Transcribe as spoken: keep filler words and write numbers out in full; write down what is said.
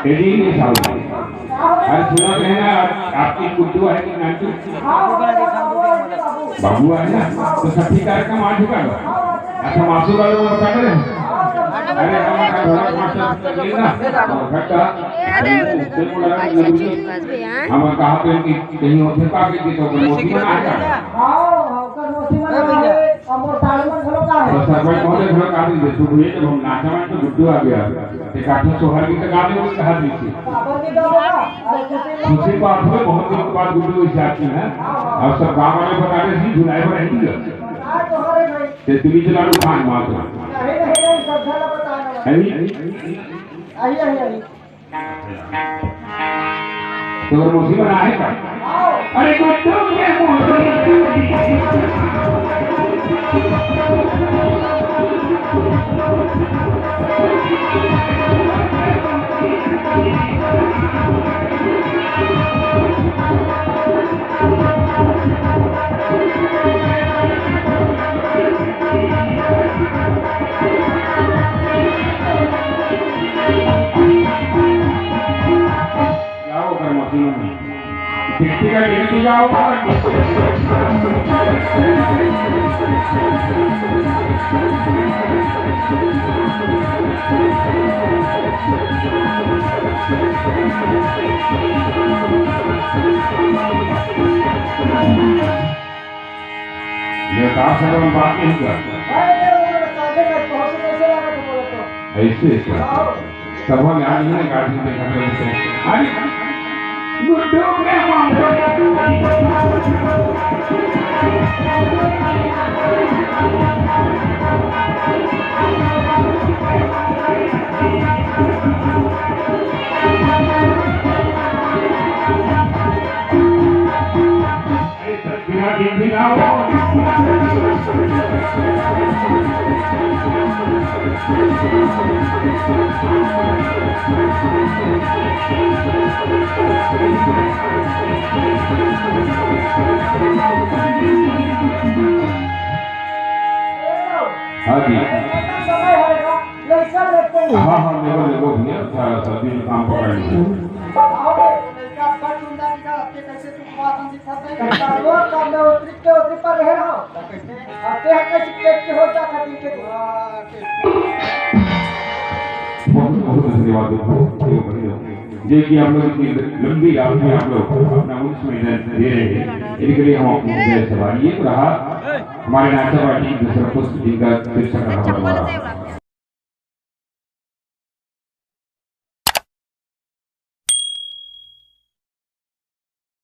ये जी, ये साहब। अरे सुना है ना, आप, आपकी गुड्डू है कि नानचू? बाबू है ना, तो सभी कार्यक्रम आ चुका है। अच्छा, मासू वाले को पता करे? अरे, हमारा घोड़ा मास्टर मिल ना, और घट्टा, हम कहा पे कि कहीं और फिर पाके की तो मोती बना है। हाँ, हाँ, ओकर मोती बना है। अमर तालमन घलो का है। तो सरपंच महोदय घलो का दिन दे, तू भैया जब हम नाचा में तो गुड्डू आ गया, एक आधा सोहर गीत गा दे, वो कहा दी थी। बाबर के गाँव का? अरे, खुशी खुशी बात हुई, बहुत दिन के बाद गुड्डू इस जाति में है। और सब गाँव वाले बता रहे थे, झुलाए पर रहेंगे। बता तो हरे भाई। ते तुम ही चला लो, खान मार दो। नहीं, नहीं, नहीं, सब झगड़ा बताना है। नहीं? अही, अही, अही। तोर मौसी बना है का? अरे गुड्डू के मौसी। जाओ, ओकर मौसी मन। टिकटिका टिकटिका जाओ। ये का सरम बात नहीं कर। अरे, अरे, अरे, साले का पहुंच कैसे लगा तुम लोग को? ऐसे, ऐसे। आओ। तब हम यहाँ नहीं गाड़ी में खड़े होते। अरे, गुड्डू के मामले। हाँ जी। हाँ, हाँ, लेवो, लेवो भैया, सारा सब्जी में काम पकड़ लीजिए। बहुत, बहुत धन्यवाद दोस्तों, बहुत बढ़िया। जो कि आप लोग इतनी लंबी रात में आप लोग अपना उस मेहनत दे रहे हैं, इनके लिए हम अपने जय सवारी रहा। हमारे नाचा पार्टी दूसरा पुष्प जिनका शीर्षक रहा बंटवारा।